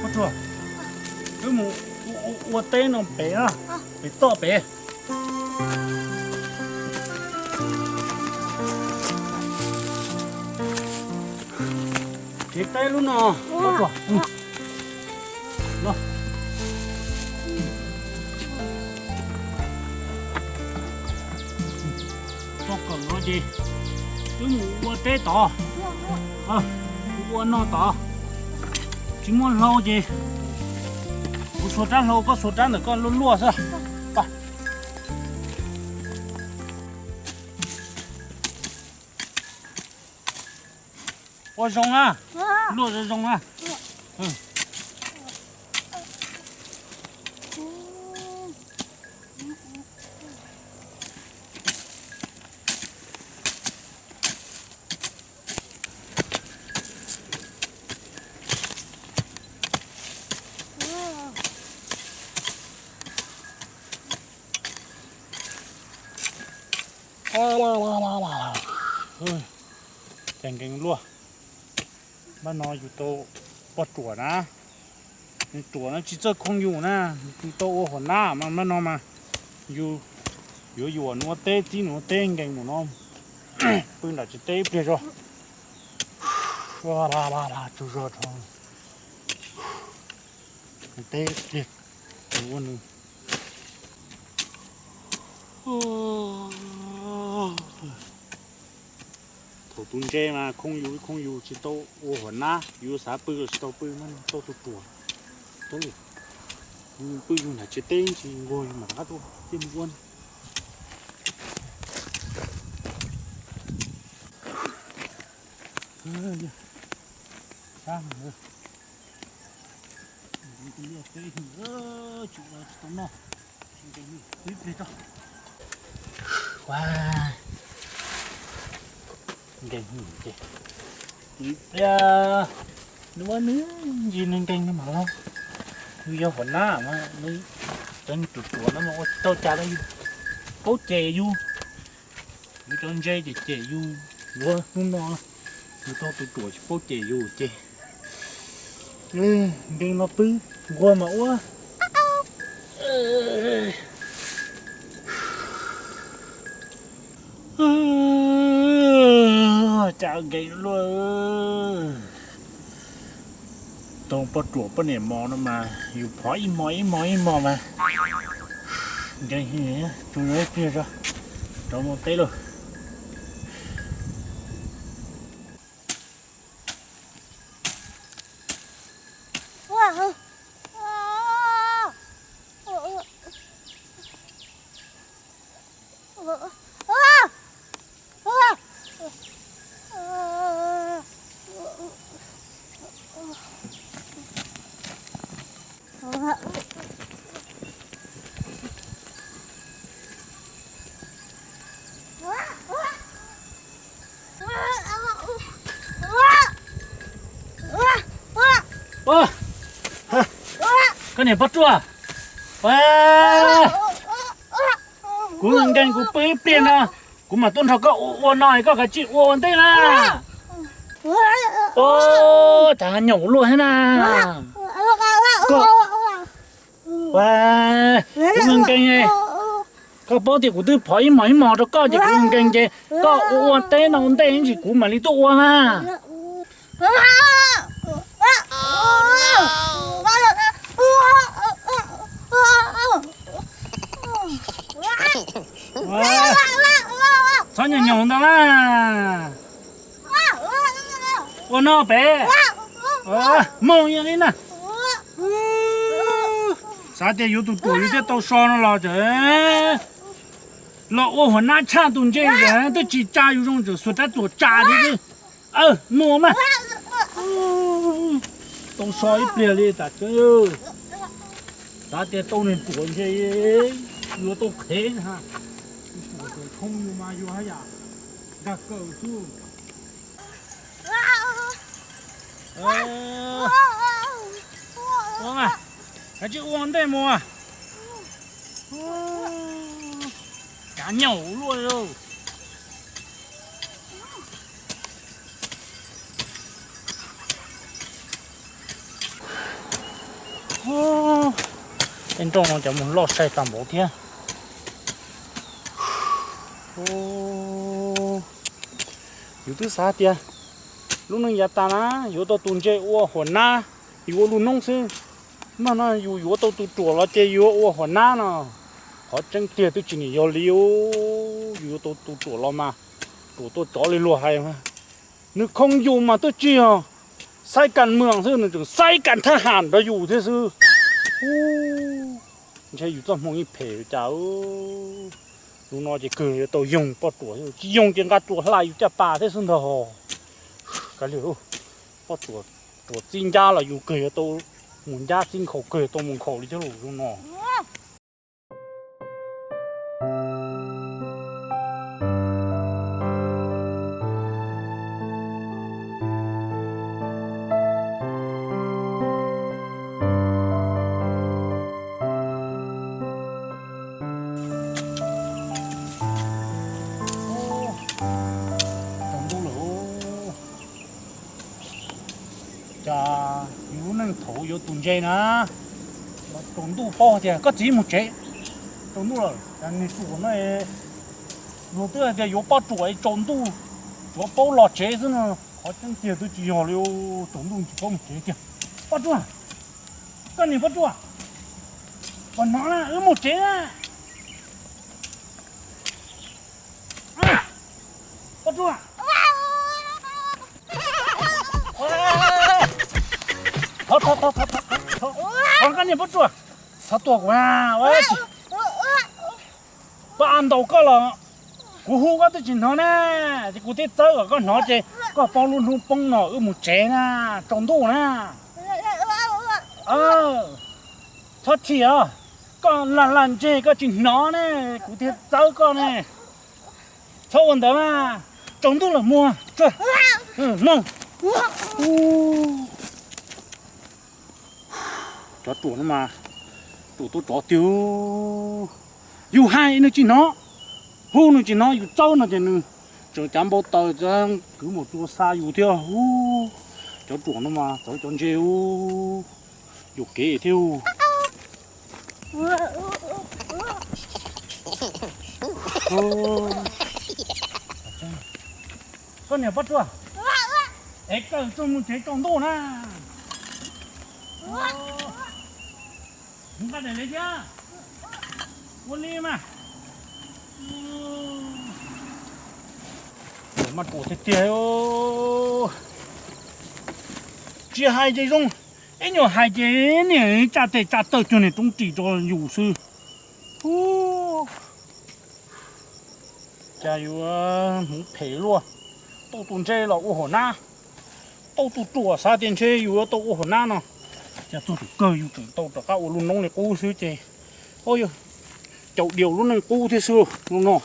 Pob Tsuas, wb mus ua teb no pem na, pem toj pem. Tsev teb lub no, Pob Tsuas. Txog kawm no ces wb mus ua teb tod, ua no tod. Tsis muaj hlau ces kuv xuas rab hlau, koj xuas rab ntawm koj luaj luaj xwb. Ua zoo na, luaj zoo zoo na. Cas nkees luaj. Npaj no yus tau poj ruam na. Nws ruam no tsis txawj khooj yus na, yus tau ua huam nab mas npaj no mas yus yuav yuam nws ua teb, txib nws ua teb nkees mus no. Pw nram tsev teb ib pliag tso. Tsaug zog rau nws teb ib pliag, nws ua nws. Thaum tus ntse mas khooj yus khooj yus tsis tau ua huam nab, yus xav pw los tsis tau pw, tau tus ruam. Pw yus nram tsev teb tsis nquag yus mam rov qab tuaj thiab mus ua. Nkees ces ib pliag nws ua nws ntsis nws nkees no mas los. Yus yog huam nab mas nws cov tus ruam no mas ua tsis tau cas rau yus, paub cem yus. Yus cov ntse ces cem yus, yuav hnub no yus tau tus ruam tsis paub cem yus ces nkees los pw, nquag mas ua. Cas nkees luaj. Tau poj ruam poj niam mos no mas yus phov ib hmos ib hmos ib hmos mas nkees. Tsaug zog ib pliag tso, rov mus teb lauj. Koj niam Pov Ruaj, kuv nkees kuv pw ib pliag no, kuv mam tuaj nrog koj ua ua no, koj kav tsij ua ua ntej na. Ua cas nyoos luaj thiab na. Kuv nkees, koj paub tias kuv twb phov ib hmos ib hmos rau koj ces kuv nkees ces koj ua ua teb no ua ntej ntsis kuv mam li tuaj ua na. Txhob nyoos nyoos ntau na. Ua no pem, moog li na. Xav tias yuav tus ruam yus thiaj tau so no los tseem los ua huam nab tshaj tus ntse, twb tsis tsa yus zoo tseem xuas rab txuas tsa thiab xwb. Mus mas. Tau so ib pliag li tam tsev. Xav tias tau niag ruam ntse yuav tau qhev na. Tus ruam tseem khoob yus mas yus haj yam nkag kawm xwb. Ua mas, kav tsij ua ntej mus. Kav nyaum luaj li. Tej nrooj no cov mus loj sai tag npaum thiab. Yus twb xav tias lub neej yav tas na yuav tau tus ntse ua huam nab, yus ua lub noob xwb. Mas no yus yuav tau tus ruam los ces yuav ua huam nab no. Qhov tseeb tiag twb tsis nim yog li. Yus yuav tau tus ruam los mas, ruam tuaj tsov li luag hais, nws khoob yus mas twb tsis yog xaiv kas mwam xwb, nws tseem xaiv kas thab ham nrog yus thiab xwb. Ntshe yus txoj hmoo yeej phem cas. Lub no ces kawg yuav tau yoog poj ruam, tsis yoog ces nqa ruam hla yus caj pas thiab xwb ntag. Kav liam, poj ruam, ruam txib ncab los yus kawg yuav tau mus ncab, txib nkhaus kawg yuav tau mus nkhaus li thiab lub no. Tsaus ntuj lawm. Cas yus lub neej thaum yuav tus ntse na, tsaus ntuj paub tias koj txiv mus tsev, tsaus ntuj lawm. Cas niag ruam no, luag twb hais tias yuav poj ruam tsaus ntuj tsuav paub los tsev xwb no. Qhov tseeb tiag twb tsis yog li, tsaus ntuj tsis paub mus tsev tiag. Poj ruam, koj niag poj ruam, koj hnov na, wb mus tsev na. Poj ruam, thov, thov, thov, thov, thov, thov koj niag poj ruam, thov tua kuv. Pab a ntaus koj los kuv hu koj twb tsis hnov na, ces kuv thiaj txawb kom koj hnov ces koj paub lub hnub poob no wb mus tsev na, tsaus ntuj na. Txhob chim os, koj lam lam ntseg koj tsis hnov ne, kuv thiaj txawb koj ne. Txhob ua ntawd mas, tsaus ntuj lawm, mus tsuag. Cov ruam no mas ruam tuaj tsov tiag. Yus hais nws tsis hnov, hu nws tsis hnov, yus txawb no ces nws tseem cav npau taws kwv mus tsuag xa yus thiab. Cov ruam no mas txawv cov ntse, yuam kev thiab. Koj niam Pob Tsuas, es kawm tsuag mus tsev tsaus ntuj na. Nqa daim li thiab. Ua li mas. Maj ruam tiag tiag. Tsis hais ces zoo, ib nyuag hais ces niam tsa tes tsa taw cuag niag roob ris rau yus xwb. Cas yuav hmoov phem luaj, tau tus ntse los ua hau nab, tau tus ruam xav tias ntshe yus yuav tau ua hau nab no, cas txog thaum kawg yus tseem tau rov qab ua lub noob li qub xwb ces, o, caum diaus lub neej qub thiab xwb lub no.